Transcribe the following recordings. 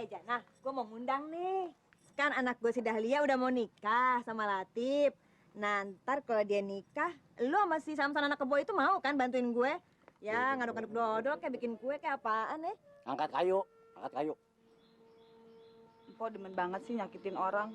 Jana, gue mau ngundang nih. Kan anak gue si Dahlia udah mau nikah sama Latif. Nah, ntar kalau dia nikah, lu sama si Samson anak kebo itu mau kan bantuin gue? Ya, ngaduk-ngaduk dodol kayak bikin kue kayak apaan ya? Angkat kayu, angkat kayu. Empok demen banget sih nyakitin orang.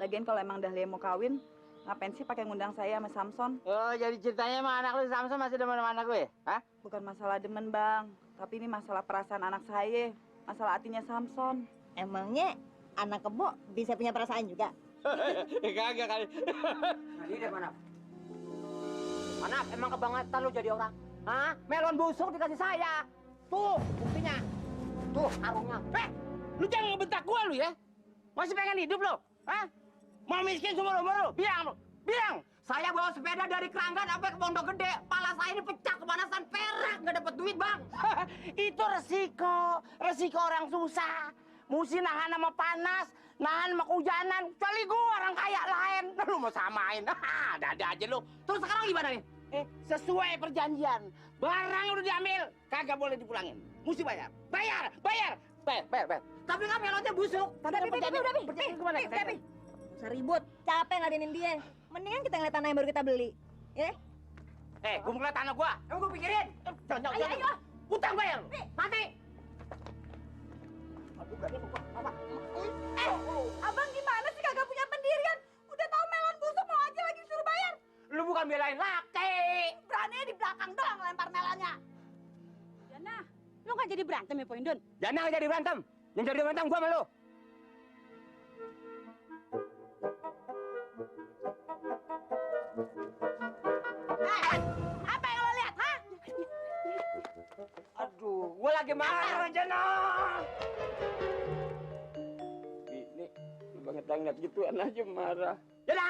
Lagian kalau emang Dahlia mau kawin, ngapain sih pakai ngundang saya sama Samson? Oh, jadi ceritanya emang anak lu Samson masih demen sama anak gue? Hah? Bukan masalah demen, Bang. Tapi ini masalah perasaan anak saya. Masalah hatinya Samson. Emangnya anak kebo bisa punya perasaan juga? Kagak kali. Nah, dia mana? Manap, emang kebangetan lu jadi orang. Hah? Melon busuk dikasih saya. Tuh, buktinya. Tuh, karungnya. Lu jangan ngebentak gua lu ya. Masih pengen hidup lu? Hah? Mau miskin seumur-umur lu? Bilang lu. Bilang. Saya bawa sepeda dari Keranggan sampai ke Pondok Gede. Pala saya ini pecah kepanasan perak. Nggak dapat duit, Bang. Itu resiko. Resiko orang susah. Mesti nahan sama panas, nahan sama kehujanan. Kecuali gua orang kaya lain. Lu mau samain. Ada aja lu. Terus sekarang gimana nih? Sesuai perjanjian. Barang udah diambil, kagak boleh dipulangin. Mesti bayar. Bayar. Tapi kan melonnya busuk. Udah, Pi. Usah ribut, capek ngadenin dia. Mendingan kita ngeliat tanah yang baru kita beli. Ya? Gua mau ngeliat tanah gua. Emang gue pikirin. Ayo. Utang bayar. Mati. Abang gimana sih kagak punya pendirian? Udah tahu melon busuk mau aja lagi suruh bayar. Lu bukan belain laki. Beraninya di belakang doang lempar melonnya. Jana, lu nggak jadi berantem ya, Poindun? Jangan nggak jadi berantem. Yang jadi berantem gua sama lu. Apa yang lo lihat, ha? Aduh, gua lagi marah, Jana. Ini banget lihat gituan aja marah. Jana!